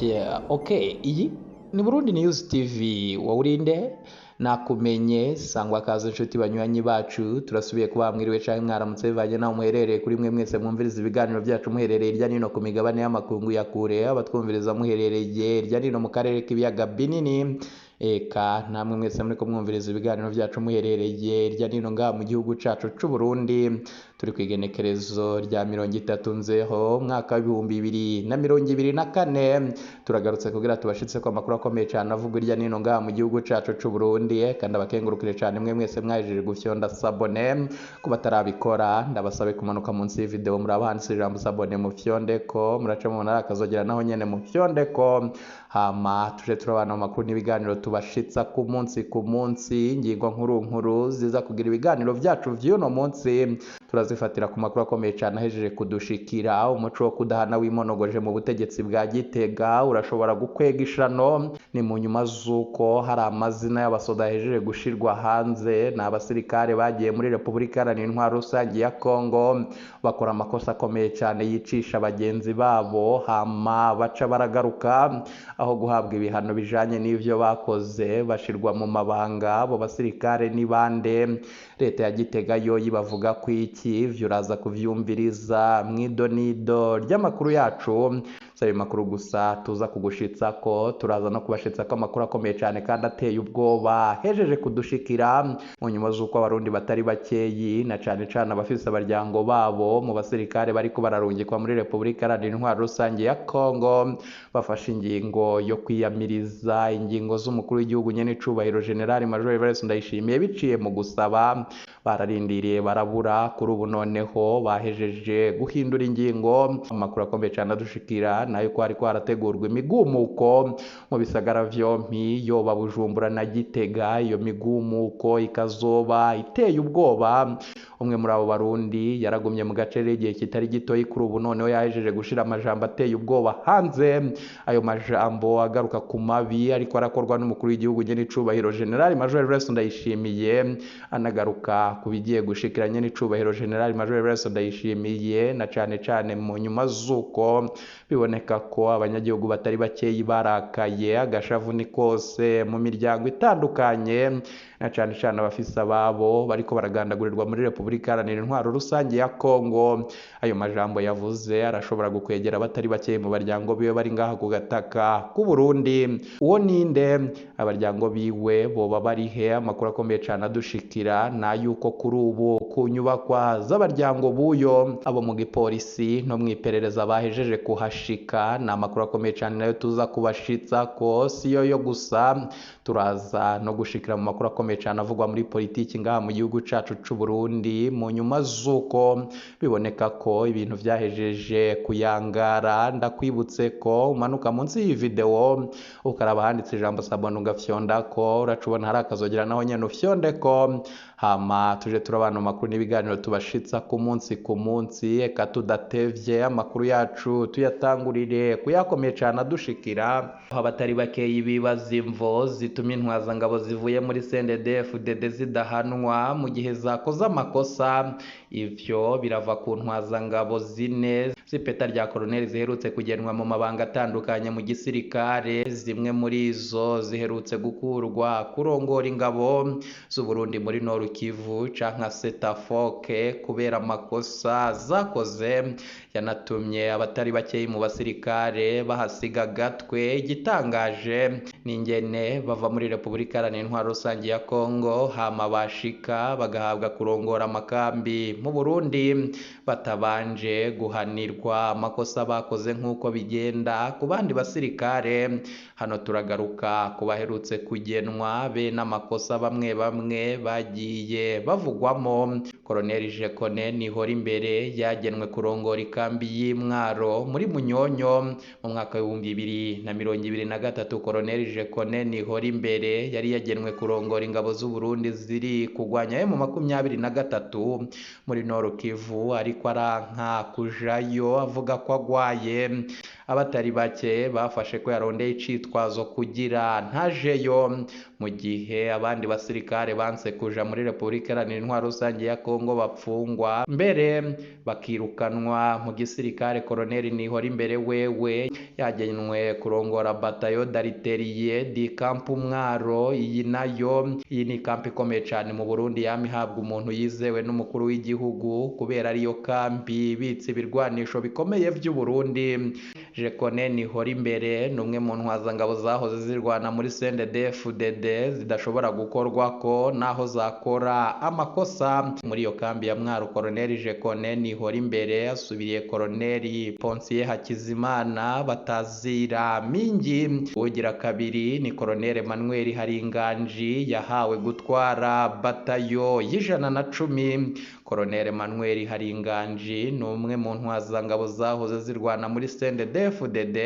Yeah, okay, iyi ni Burundi News TV. Wowe urinde nakumenye sangwa kaze inshuti banywanyi bacu, turasubiye kuba mwiriwe canke mwaramutse bivanye naho muherereye. Kuri mwe mwese mwumviriza ibiganiro byacu muherereye irya nino ku migabane y'amakungu ya kure, abatwumviriza muherereye irya nino mu karere k'ibiyaga binini, eka namwe mwese muriko mwumviriza ibiganiro byacu muherereye irya nino ngaha mu gihugu cacu c'u Burundi. Turi kw'igenekerezo rya 30 Nzeho umwaka wa 2024. Turagarutse kugira tubashitse ko amakuru akomeye cane avugwa irya nino ngaha mu gihugu cacu c'u Burundi, kandi abakengurukire cane mwe mwese mwahejeje gufyonda s'abonner. Ku batarabikora, ndabasabe kumanuka munsi y'ivideo, muraba handitse ijambo "s'abonner", mufyondeko, muraca mubona ari akazogera, naho nyene mufyondeko, hama tuje turabana mu makuru n'ibiganiro tubashitsa ku munsi ku munsi. Ingingo nkuru nkuru ziza kugira ibiganiro vyacu vy'uno munsi turazifatira ku makuru akomeye cane ahejeje kudushikira. Umuco wo kudahana wimonogoje mu butegetsi bwa Gitega urashobora gukwega ishano. Ni mu nyuma z'uko hari amazina y'abasoda yahejeje gushirwa hanze. Ni abasirikare bagiye muri Repubulika Iharanira Intwaro Rusange ya Kongo, bakora amakosa akomeye cyane yicisha bagenzi babo, hama baca baragaruka. Aho guhabwa ibihano bijanye n'ivyo bakoze, bashirwa mu mabanga. Abo basirikare ni bande? Leta ya Gitega yo yibavuga ko iki? Ivyo uraza kuvyumviriza mw'idonido ry'amakuru yacu. Si ayo makuru gusa tuza kugushitsa ko, turaza no kubashitsa ko amakuru akomeye cyane kandi ateye ubwoba hejeje kudushikira mu nyuma z'uko Abarundi batari bakeyi, na cane cane abafise abaryango babo mu basirikare bariko bararungikwa muri Repubulika Iharanira Intwaro Rusange ya Kongo, bafashe ingingo yo kwiyamiriza ingingo z'umukuru w'igihugu nyene icubahiro General Major Evariste Ndayishimiye biciye mu gusaba. Bararindiriye barabura, kuri ubu noneho bahejeje guhindura ingingo. Amakuru akomeye cyane adushikira nayo ko hariko harategurwa imigumuko mu bisagara vyompi, yoba Bujumbura na Gitega. Iyo migumuko ikazoba iteye ubwoba. Umwe muri abo Barundi yaragumye mu gace igihe kitari gitoyi, kuri ubu noneho yahejeje gushira amajambo ateye ubwoba hanze. Ayo majambo agaruka ku mabi ariko arakorwa n'umukuru w'igihugu nyene icubahiro General Major Evariste Ndayishimiye, anagaruka ku bigiye gushikira nyene icubahiro General Major Evariste Ndayishimiye, na cane cane mu nyuma z'uko biboneka ko abanyagihugu batari bakeyi barakaye. Agashavu ni kose mu miryango itandukanye, na cane cane abafise ababo bariko baragandagurirwa muri Repubulika Iharanira Intwaro Rusange ya Kongo. Ayo majambo yavuze arashobora gukwegera abatari bakeyi mu baryango biwe bari ngaha ku gataka k'u Burundi. Uwo ninde? Abaryango biwe boba bari he? Amakuru akomeye cane adushikira na yuko kuri ubu ku nyubakwa z'abaryango b'uyo, abo mu gipolisi no mw'iperereza bahejeje kuhashika. Ni amakuru akomeye cane nayo tuza kubashitsa ko. Siyo yo gusa, turaza no gushikira mu makuru akomeye cane avugwa muri politiki ngaha mu gihugu cacu c'u Burundi, mu nyuma z'uko biboneka ko ibintu vyahejeje kuyangara. Ndakwibutse ko umanuka munsi y'iyi video, ukaraba handitse ijambo "s'abonner", ugafyonda ko, uraca ubona hari akazogera, naho nyene ufyonde ko, hama tuje turabana mu makuru n'ibiganiro tubashitsa ku munsi ku munsi. Eka tudatevye, amakuru yacu tuyatangurire kuyakomeye cane adushikira, aho abatari bakeyi bibaza imvo zituma intwazangabo zivuye muri CNDD-FDD zidahanwa mu gihe zakoze amakosa. Ivyo birava ku ntwazangabo zine z'ipeta rya koroneli ziherutse kugenwa mu mabanga atandukanye mu gisirikare. Zimwe muri izo ziherutse gukurwa kurongora ingabo z'Uburundi muri Nord Kivu canka Setafoke kubera amakosa zakoze yanatumye abatari bakeyi mu basirikare bahasiga agatwe. Igitangaje ni ingene bava muri Repubulika Iharanira Intwaro Rusange ya Kongo, hama bashika bagahabwa kurongora amakambi mu Burundi batabanje guhanirwa amakosa bakoze nk'uko bigenda ku bandi basirikare. Hano turagaruka ku baherutse kugenwa be n'amakosa bamwe bamwe bagiye bavugwamo. Koloneli Jekone nihora imbere yagenwe kurongora ikambi y'Imwaro muri Munyonyo mu mwaka wa 2023. Koloneli Jekone nihora imbere yari yagenwe kurongora ingabo z'u Burundi ziri kugwanya M23 muri Nord Kivu, ariko aranka kujayo avuga ko agwaye. Abatari bake bafashe ko yarondeye icitwazo kugira ntajeyo, mu gihe abandi basirikare banse kuja muri Repubulika Iharanira Intwaro Rusange ya Kongo bapfungwa mbere bakirukanwa mu gisirikare. Koloneli Nihorimbere wewe yagenwe kurongora batayo d'artillerie di camp Mwaro. Iyi nayo iyi ni kampi ikomeye cyane mu Burundi, yama ihabwa umuntu yizewe n'umukuru w'igihugu kubera ariyo kampi ibitse ibirwanisho bikomeye vy'u Burundi. Jekone Nihorimbere ni umwe mu ntwazangabo zahoze zirwana muri CNDD-FDD zidashobora gukorwako naho zakora amakosa. Muri iyo kambi ya Mwaro, Koloneli Jekone Nihorimbere asubiriye Koloneli Ponsier Hakizimana batazira Mingi. Ugira kabiri ni Koloneli Emmanuel Haringanji yahawe gutwara batayo y'110. Koloneli Emmanuel Haringanji ni umwe mu ntwazangabo zahoze zirwana muri CNDD-FDD,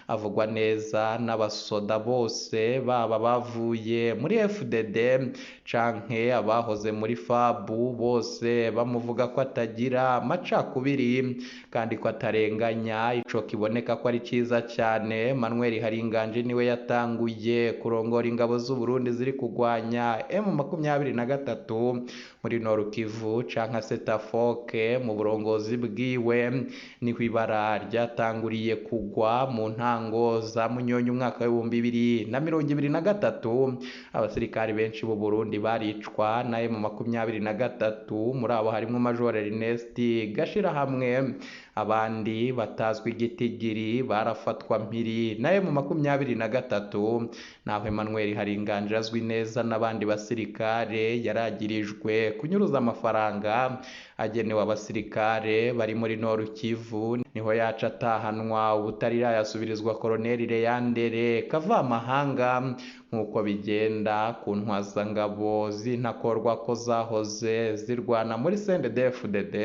avugwa neza n'abasoda bose baba bavuye muri FDD canke abahoze muri FABU, bose bamuvuga ko atagira amacakubiri kandi ko atarenganya. Ico kiboneka ko ari ciza cyane. Manuel Haringanji niwe yatanguye kurongora ingabo z'u Burundi ziri kugwanya M23 muri Nord Kivu canke Setafoke. Mu burongozi bwiwe niho ibara ryatanguriye kugwa mu ntango za Munyonyo umwaka w'2023. Abasirikari benshi b'u Burundi baricwa na M23, muri abo harimo Major Ernest Gashirahamwe, abandi batazwi igitigiri barafatwa mpiri na M23. Naho Emmanuel Haringanje azwi neza n'abandi basirikare, yaragirijwe kunyuruza amafaranga agenewe abasirikare bari muri Nord Kivu, niho yaca atahanwa ubutarira yasubirizwa Koloneli Leandere Kavamahanga, nk'uko bigenda ku ntwazangabo z'intakorwa ko zahoze zirwana muri CNDD-FDD.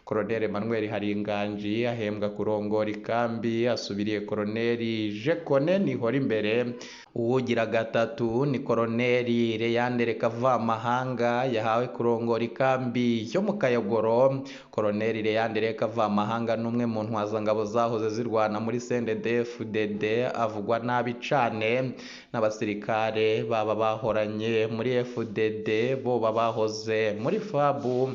Koloneli Emmanuel Haringanji ahembwa kurongora ikambi, asubiriye Koloneli Jekone Nihorimbere. Uwugira gatatu ni Koloneli Leandere Kavamahanga yahawe kurongora ikambi yo mu Kayogoro. Koloneli Leandere Kavamahanga ni umwe mu ntwazangabo zahoze zirwana muri CNDD-FDD, avugwa nabi cane n'abasirikare baba bahoranye muri FDD, boba bahoze muri FABU.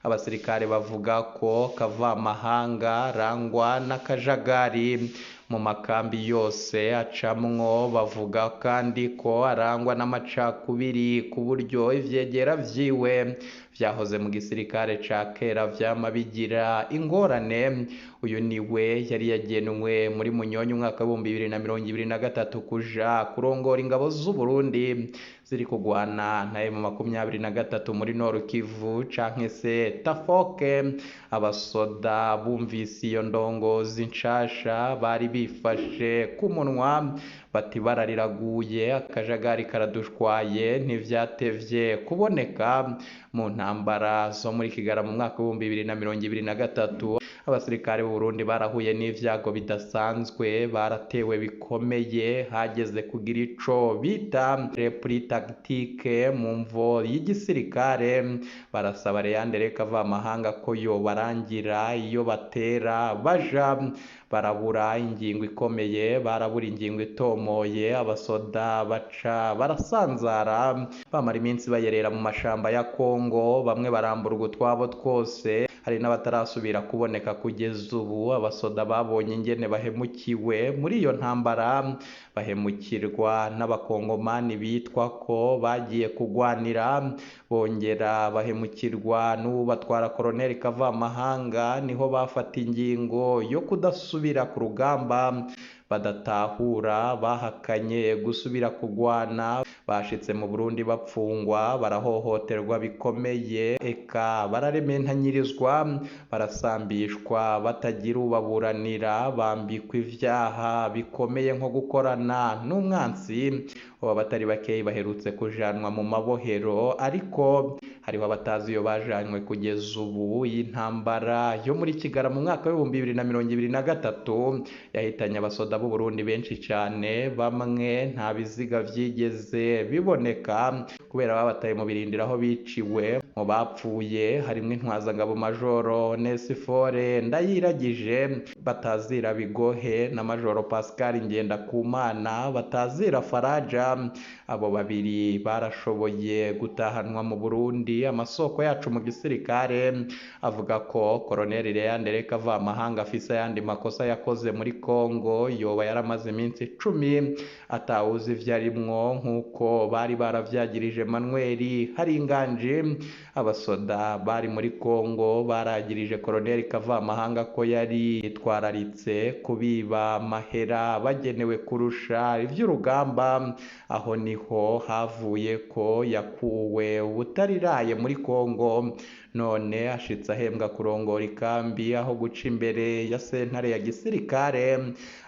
Abasirikare bavuga ko Kavamahanga arangwa n'akajagari mu makambi yose acamwo. Bavuga kandi ko arangwa n'amacakubiri ku buryo ivyegera vyiwe vyahoze mu gisirikare ca kera vyama bigira ingorane. Uyu niwe yari yagenwe muri Munyonyo umwaka w'2023 kuja kurongora ingabo z'u Burundi ziri kugwana na M23 muri Nord Kivu canke se Tafoke. Abasoda bumvise iyo ndongozi nshasha bari bifashe ku munwa bati barariraguye, akajagari karadushwaye. Ntivyatevye kuboneka mu ntambara zo muri Kigarama mu mwaka w'2023. Abasirikare b'u Burundi barahuye n'ivyago bidasanzwe, baratewe bikomeye, hageze kugira ico bita repli tactique mu mvo y'igisirikare. Barasaba Leandere Kavamahanga ko yobarangira iyo batera baja, barabura ingingo ikomeye, barabura ingingo itomoye. Abasoda baca barasanzara, bamara iminsi bayerera mu mashamba ya Kongo, bamwe baramburwa utwabo twose, hari n'abatarasubira kuboneka kugeza ubu. Abasoda babonye ingene bahemukiwe muri iyo ntambara, bahemukirwa n'abakongomani bitwa ko bagiye kugwanira, bongera bahemukirwa n'ubatwara Koloneli Kavamahanga. Niho bafata ingingo yo kudasubira ku rugamba, badatahura bahakanye gusubira kugwana. Bashitse mu Burundi bapfungwa, barahohoterwa bikomeye, eka bararementanyirizwa, barasambishwa batagira ubaburanira, bambikwa ivyaha bikomeye nko gukorana n'umwansi. Ubu abatari bakeyi baherutse kujanwa mu mabohero, ariko hariho abatazi iyo bajanywe kugeza ubu. Iyi ntambara yo muri Kigarama mu mwaka w'2023 yahitanye abasoda b'u Burundi benshi cyane, bamwe nta biziga vyigeze biboneka kubera babataye mu birindiro aho biciwe. Mu bapfuye harimwo intwazangabo Majoro Nesifore Ndayiragije batazira Bigohe na Majoro Pascal Ngendakumana batazira Faraja. Abo babiri barashoboye gutahanwa mu Burundi. Amasoko yacu mu gisirikare avuga ko Colonel Leandre Kavamahanga afise ayandi makosa yakoze muri Congo, yoba yaramaze iminsi 10 atawuzi ivyo arimwo, nk'uko bari baravyagirije Manuel Haringanji. Abasoda bari muri Congo baragirije Colonel Kavamahanga ko yari yitwararitse kubiba amahera bagenewe kurusha ivy'urugamba. Aho niho havuye ko yakuwe ubutariraye muri Congo, none ashitse ahembwa kurongora ikambi aho guca imbere ya sentare ya gisirikare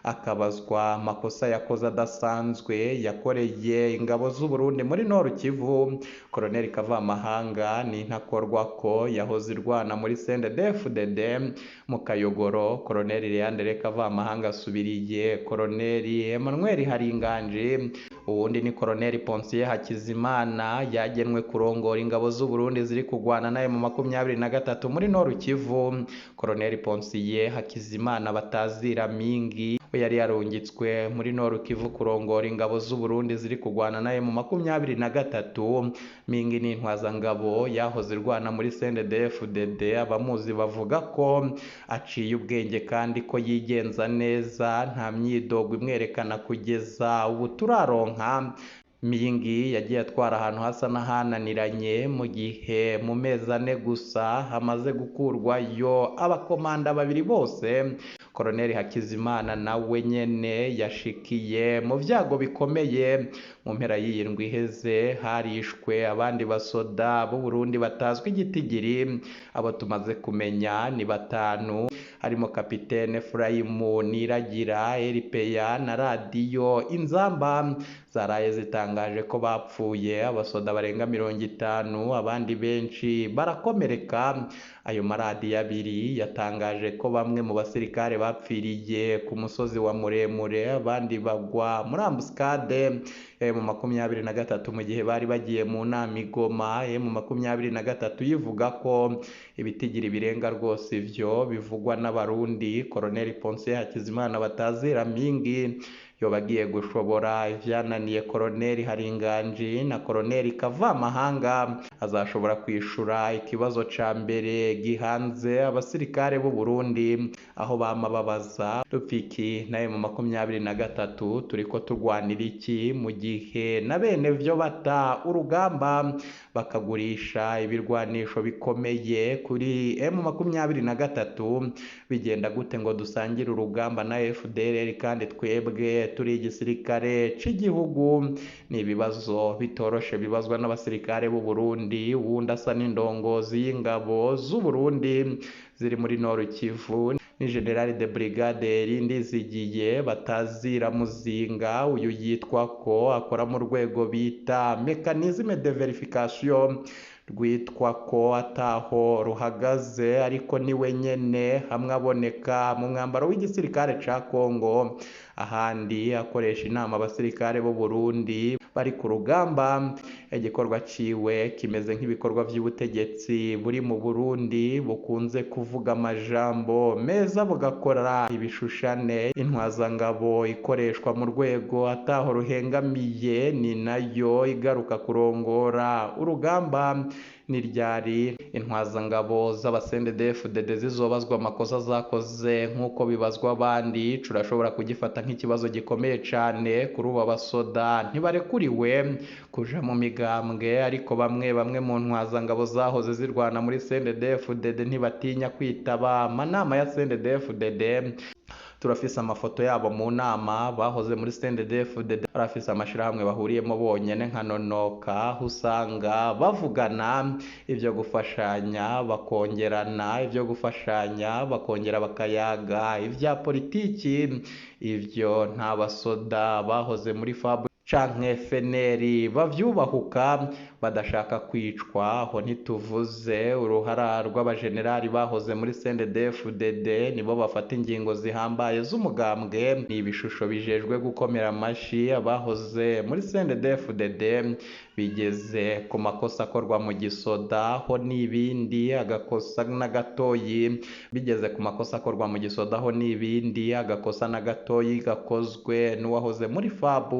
akabazwa amakosa yakoze adasanzwe yakoreye ingabo z'u Burundi muri Nord Kivu. Colonel Kavamahanga ni ntakorwa ko yahoze irwana muri CNDD-FDD mu Kayogoro. Colonel Leandre Kavamahanga asubiriye Colonel Emmanuel Haringanji. Uwundi ni Colonel Ponsier Hakizimana yagenwe kurongora ingabo z'u Burundi ziri kugwana naye mu 23 muri Nord Kivu. Colonel Ponsier Hakizimana batazira Mingi we yari yarungitswe muri Nord Kivu kurongora ingabo z'u Burundi ziri kugwana naye mu 23. Mingi ni intwazangabo yahoze irwana muri CNDD-FDD. Abamuzi bavuga ko aciye ubwenge kandi ko yigenza neza, nta myidogo imwerekana kugeza ubu turaronka. Mingi yagiye atwara ahantu hasa n'ahananiranye, mu gihe mu mezi 4 gusa hamaze gukurwayo abakomanda babiri bose. Colonel Hakizimana nawe nyene yashikiye mu vyago bikomeye. Mu mpera y'iyindwi iheze harishwe abandi basoda b'u Burundi batazwi igitigiri. Abo tumaze kumenya ni 5, harimo Kapitene Efrayimu Niragira, RPA na Radiyo Inzamba zaraye zitangaje ko bapfuye abasoda barenga 50, abandi benshi barakomereka. Ayo maradiyo abiri yatangaje ko bamwe mu basirikare bapfiriye ku musozi wa Muremure, abandi bagwa muri ambuscade mu 23 mu gihe bari bagiye mu nama i Goma. Mu 23 yivuga ko ibitigiri birenga rwose ivyo bivugwa n'Abarundi. Colonel Ponsier Hakizimana batazira Mingi yoba agiye gushobora ivyananiye Colonel Haringanji na Colonel Kavamahanga, azashobora kwishura ikibazo ca mbere gihanze abasirikare b'u Burundi, aho bama babaza Rupfiki naye mu 23 turiko turwanira iki, mu gihe na bene vyo bata urugamba bakagurisha ibirwanisho bikomeye kuri M23. Bigenda gute ngo dusangire urugamba na FDLR kandi twebwe turi igisirikare c'igihugu? Ni ibibazo bitoroshe bibazwa n'abasirikare b'u Burundi. Wundi asa n'indongozi y'ingabo z'u Burundi ziri muri Nord Kivu ni General de Brigade Ndizigiye batazira Muzinga. Uyu yitwa ko akora mu rwego bita mécanisme de verification, rwitwa ko ataho ruhagaze, ariko ni we nyene hamwe aboneka mu mwambaro w'igisirikare ca Congo, ahandi akoresha inama abasirikare b'u Burundi bari ku rugamba. Igikorwa ciwe kimeze nk'ibikorwa vy'ubutegetsi buri mu Burundi bukunze kuvuga amajambo meza bugakora ibishushane. Intwazangabo ikoreshwa mu rwego ataho ruhengamiye ni nayo igaruka kurongora urugamba. Ni ryari intwazangabo z'abasendedefudede zizobazwa amakosa zakoze nk'uko bibazwa abandi? Turashobora kugifata nk'ikibazo gikomeye cane kuri ubu. Abasoda ntibarekuriwe kuja mu migambwe, ariko bamwe bamwe mu ntwazangabo zahoze zirwana muri CNDD-FDD ntibatinya kwitaba amanama ya CNDD-FDD. Turafise amafoto yabo mu nama bahoze muri CNDD-FDD, barafise amashirahamwe bahuriyemo bonyene nka Nonoka, aho usanga bavugana ivyo gufashanya, bakongerana ivyo gufashanya, bakongera bakayaga ivya politiki. Ivyo nta basoda bahoze muri FAB canke FNL bavyubahuka. Badashaka kwicwa. Aho ntituvuze uruhara rw'abajenerali bahoze muri CNDD-FDD, nibo bafata ingingo zihambaye z'umugambwe. Ni ibishusho bijejwe gukomera amashi abahoze muri CNDD-FDD bigeze ku makosa akorwa mu gisoda, ho n'ibindi agakosa na gatoyi. Bigeze ku makosa akorwa mu gisoda, ho n'ibindi agakosa na gatoyi gakozwe n'uwahoze muri FAB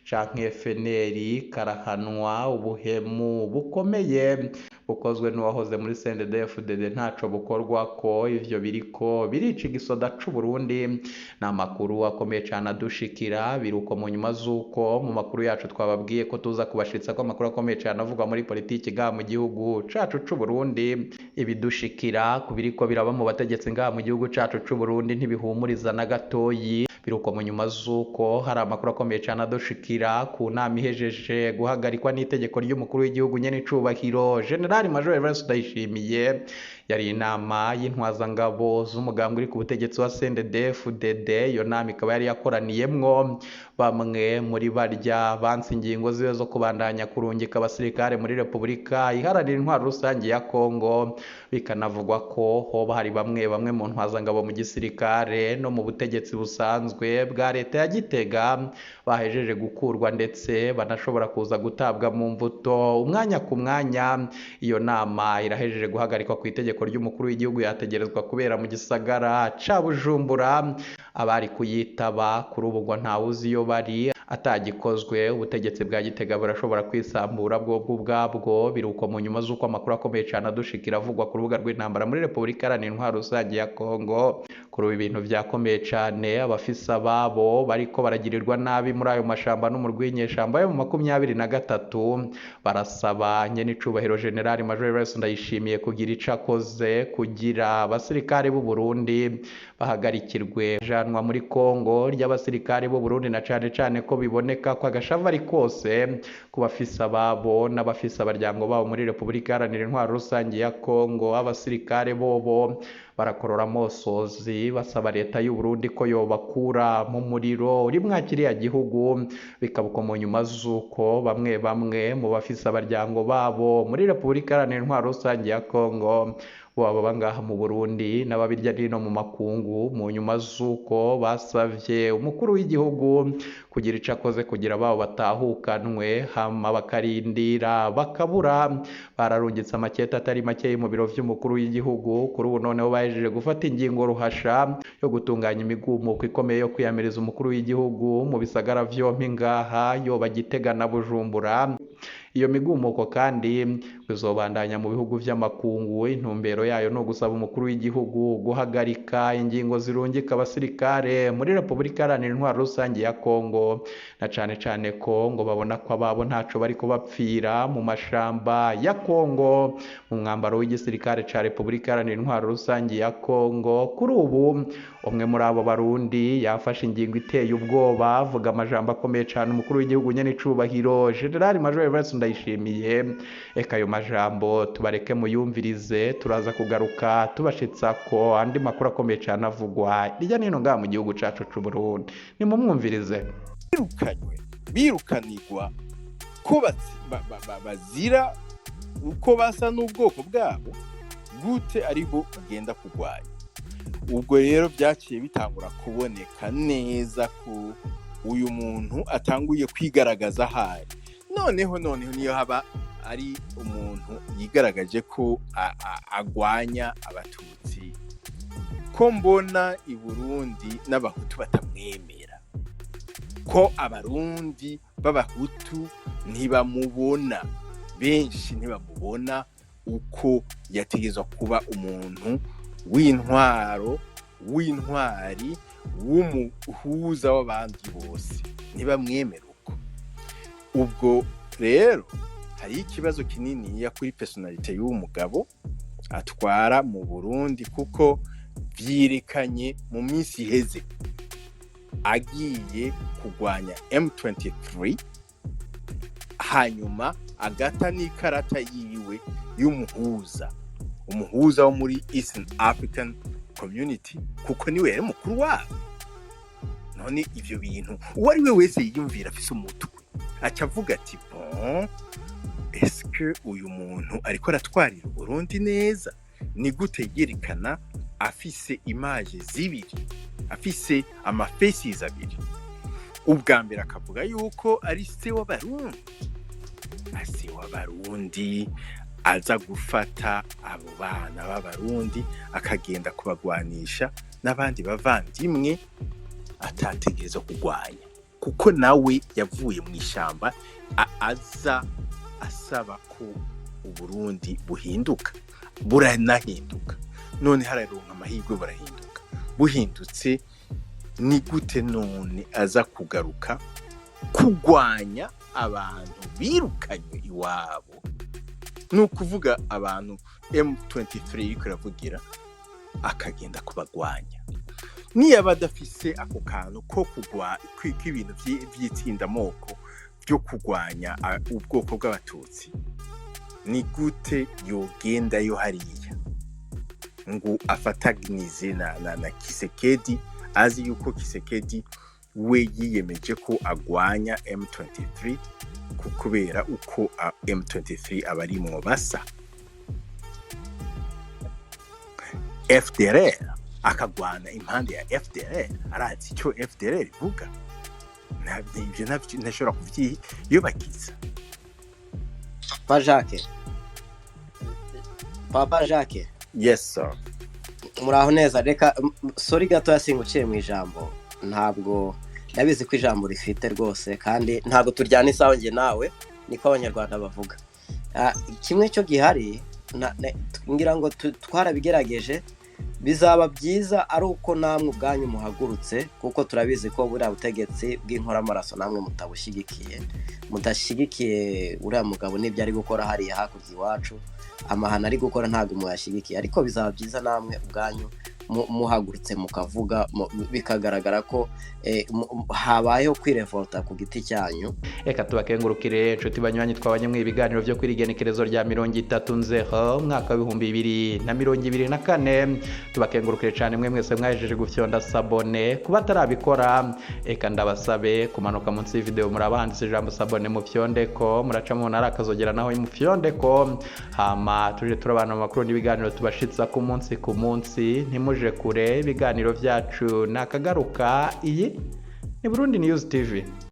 canke FNL karahanwa. Ubuhemu bukomeye bukozwe n'uwahoze muri CNDD-FDD ntaco bukorwa ko. Ivyo biriko birica igisoda c'u Burundi. Ni amakuru akomeye cane adushikira. Biruko mu nyuma z'uko mu makuru yacu twababwiye ko tuza kubashitsa ko amakuru akomeye cane avugwa muri politiki ngaha mu gihugu cacu c'u Burundi. Ibidushikira ku biriko biraba mu bategetsi ngaha mu gihugu cacu c'u Burundi ntibihumuriza na gatoyi. Biruko mu nyuma z'uko hari amakuru akomeye cane adushikira ku nama ihejeje guhagarikwa n'itegeko ry'umukuru w'igihugu nyene icubahiro General Major Evariste Ndayishimiye. Yari inama y'intwazangabo z'umugambwe uri ku butegetsi wa CNDD-FDD. Iyo nama ikaba yari yakoraniyemwo bamwe muri barya banse ingingo ziwe zo kubandanya kurungika abasirikare muri Repubulika Iharanira Intwaro Rusange ya Kongo. Bikanavugwa ko hoba hari bamwe bamwe mu ntwazangabo mu gisirikare no mu butegetsi busanzwe bwa leta ya Gitega bahejeje gukurwa, ndetse banashobora kuza gutabwa mu mvuto umwanya ku mwanya. Iyo nama irahejeje guhagarikwa ku itegeko ry'umukuru w'igihugu, yategerezwa kubera mu gisagara ca Bujumbura. Abari kuyitaba kuri ubu ngo ntawuzi iyo bari. Atagikozwe, ubutegetsi bwa Gitega burashobora kwisambura bwobwo ubwabwo. Biruko mu nyuma z'uko amakuru akomeye cane adushikira avugwa ku rubuga rw'intambara muri Repubulika Iharanira Intwaro Rusange ya Kongo. Kuri ubu ibintu vyakomeye cane. Abafise ababo bariko baragirirwa nabi muri ayo mashamba no mu rw'inyeshamba yo mu 23 barasaba nyene icubahiro General Major Evariste Ndayishimiye kugira ico akoze kugira abasirikare b'u Burundi bahagarikirwe janwa muri Kongo ry'abasirikare b'u Burundi, na cane cane ko biboneka ko agashavu ari kose ku bafise ababo n'abafise abaryango babo muri Repubulika Iharanira Intwaro Rusange ya Kongo. Abasirikare bobo barakorora amosozi basaba leta y'u Burundi ko yobakura mu muriro uri mwa kiriya gihugu. Bikaba uko mu nyuma z'uko bamwe bamwe mu bafise abaryango babo muri Repubulika Iharanira Intwaro Rusange ya Kongo, baba bangaha mu Burundi n'ababirya nino mu makungu, mu nyuma z'uko basavye umukuru w'igihugu kugira ico akoze kugira babo batahukanwe, hama bakarindira bakabura. Bararungitse amakete atari make mu biro vy'umukuru w'igihugu. Kuri ubu noneho bahejeje gufata ingingo ruhasha yo gutunganya imigumuko ikomeye yo kwiyamiriza umukuru w'igihugu mu bisagara vyompi ngaha, yoba Gitega na Bujumbura. Iyo migumuko kandi izobandanya mu bihugu vy'amakungu. Intumbero yayo no gusaba umukuru w'igihugu guhagarika ingingo zirungika abasirikare muri Repubulika Iharanira Intwaro Rusange ya Kongo, na cane cane ko ngo babona ko ababo ntaco bariko bapfira mu mashamba ya Kongo mu mwambaro w'igisirikare ca Repubulika Iharanira Intwaro Rusange ya Kongo. Kuri ubu umwe muri abo barundi yafashe ingingo iteye ubwoba, avuga amajambo akomeye cane umukuru w'igihugu nyene icubahiro General Major Evariste Ndayishimiye. Eka ayo majambo tubareke muyumvirize, turaza kugaruka tubashitsa ko andi makuru akomeye cane avugwa hirya no hino ngaha mu gihugu cacu c'u Burundi. Nimumwumvirize. Birukanywe, birukanirwa ko bazira uko basa n'ubwoko bwabo, gute aribo bagenda kurwanya? Ubwo rero byaciye bitangura kuboneka neza ko uyu muntu atanguye kwigaragaza ahari. Noneho niyo haba ari umuntu yigaragaje ko agwanya Abatutsi, ko mbona i Burundi n'Abahutu batamwemera, ko Abarundi b'Abahutu ntibamubona, benshi ntibamubona uko yategezwa kuba umuntu w'intwaro, w'intwari, w'umuhuza w'abandi bose, ntibamwemera uko. Ubwo rero hariho ikibazo kininiya kuri personnalité y'uwo mugabo atwara mu Burundi, kuko vyerekanye mu minsi iheze agiye kurwanya M23, hanyuma agata n'ikarata yiwe y'umuhuza, umuhuza wo muri East African Community, kuko niwe yari mukuru wabo. None ivyo bintu uwo ari we wese yiyumvira afise umutwe aca avuga ati: "Bon, Eske uyu muntu ariko aratwarira Uburundi neza? Ni gute yerekana afise image zibiri, afise ama faces abiri? Ubwa mbere akavuga yuko ari se w'Abarundi, se w'Abarundi aza gufata abo bana b'Abarundi akagenda kubagwanisha n'abandi bavandimwe atategereza kugwanya, kuko nawe yavuye mu ishamba aza asaba ko Uburundi buhinduka, buranahinduka. None hararonka amahirwe burahinduka. Buhindutse, ni gute none aza kugaruka kugwanya abantu birukanywe iwabo? Ni ukuvuga abantu M23 iriko iravugira, akagenda kubagwanya. Niyaba adafise ako kantu ko kugwa kw'ibintu vy'itsindamoko byo kugwanya ubwoko bw'Abatutsi, ni gute yogendayo hariya ngo afatagnize na Kisekedi, azi yuko Kisekedi we yiyemeje ko agwanya M23 kubera uko M23 abarimwo basa FDLR, akagwana impande ya FDLR, arazi icyo FDLR ivuga? Ibyo ntashobora kuvyiyobagiza. Papa Jacques, Papa Jacques. Yes sir. Muraho neza. Reka sorry gatoya, singuciye mu ijambo. Ntabwo ndabizi ko ijambo rifite rwose, kandi ntabwo turyana isaha njye nawe, niko Abanyarwanda bavuga. Kimwe cyo gihari, ngira ngo twarabigerageje. Bizaba byiza ari uko namwe ubwanyu muhagurutse, kuko turabizi ko buriya butegetsi bw'inkoramaraso namwe mutabushyigikiye, mudashyigikiye uriya mugabo n'ibyo ari gukora hariya hakurya iwacu. Amahano ari gukora ntabwo muyashyigikiye, ariko bizaba byiza namwe ubwanyu muhagurutse mukavuga, bikagaragara ko habayeho kwirevolta ku giti cyanyu. Reka tubakengurukire, inshuti banywanyi twabanye mu ibiganiro byo kuri igenekerezo rya 30 Nzero umwaka wa 2024. Tubakengurukire cyane mwe mwese mwahejeje gufyonda s'abonner. Kuba atarabikora, reka ndabasabe kumanuka munsi y'ivideo, muraba handitse ijambo s'abonner, mufyonde ko muraca mubona ari akazogera, naho mufyonde ko, hama tuje turabana mu makuru n'ibiganiro tubashitsa ku munsi ku munsi. Ntimuje kure, ibiganiro byacu nakagaruka. Iyi ni Burundi News TV.